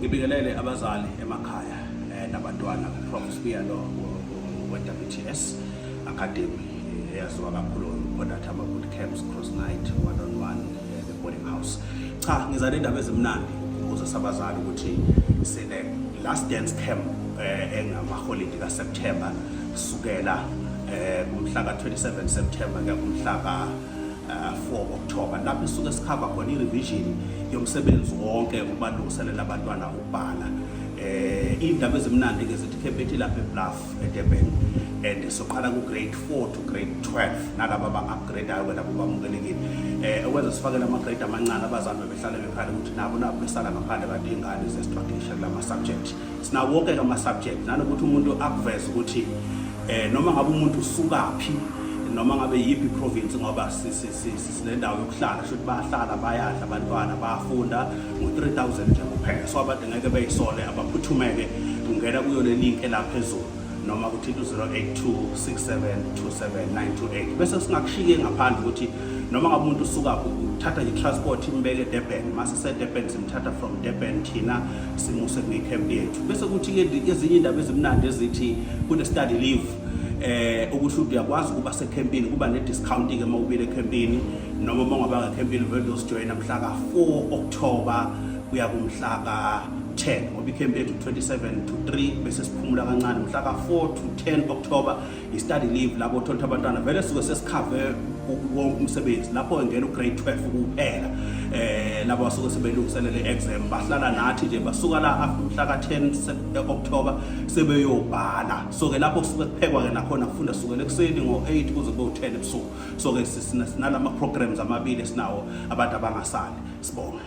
Ngibingelele abazali emakhaya nabantwana. Prof Sibiya lo we-WTS Academy, eyaziwa kakhulu ngokuconduct ama-boot camps, cross night, one on one, the boarding house. Cha, ngiza nendaba ezimnandi ukuze sabazali ukuthi sine last dance camp engamaholidi kaSeptember, sukela kumhla ka-27 September kuya kumhla ka 4 October, lapho isuke sikhava khona i-revision yomsebenzi wonke ukubalungiselela abantwana ukubhala. Indaba ezimnandi ke zithi camp ethi lapha eBluff, eDurban, and soqala ku grade 4 to grade 12, nalaba aba upgrade-ayo ke labo bamukelekile. Okwenza sifakele ama grade amancane, abazali bebehlale bekhala ukuthi nabo besala ngaphandle, kanti ingane ziyastrugglisha kulama subject. Sinawo wonke ama subject, nanokuthi umuntu akuveze ukuthi noma ngabe umuntu usukaphi, noma ngabe yiphi province, ngoba sinendawo yokuhlala, shuthi bayahlala, bayadla abantwana, bayafunda ngo-3000 nje kuphela. So abantu ngeke beyisole, abaphuthumeke ungena kuyo le link elaphezulu noma kuthinta u-082 6727928, bese singakushike ngaphandle ukuthi noma ngabe umuntu usukaphi, uthatha nje transport imbeke eDurban. Mase seDurban, simthatha from Durban thina, simuse kwi-camp yethu. Bese kuthi-ke ezinye indaba ezimnandi ezithi kune-study leave, ukuthi uyakwazi ukuba secampini, kuba ne-discount ke uma ubile ecampini, noma uma ungabanga ecampini vele uzojoyina mhla ka-4 October kuya kumhla ka-10, ngoba icamp yethu 27 to 3, bese siphumula kancane. Mhla ka-4 to 10 October i-study leave, lapho uthola ukuthi abantwana vele suke sesikhave wonke umsebenzi, lapho ngena ugrade 12 kuphela. Labo basuke sebelungiselele exam, bahlala nathi nje, basuka la after umhla ka-10 October sebeyobhala. So ke lapho kusuke kuphekwa ke nakhona, kufunda sukela ekuseni ngo-8 kuze kube u-10 ebusuku. So ke sinalama programs amabili esinawo, abantu abangasali. Sibonge.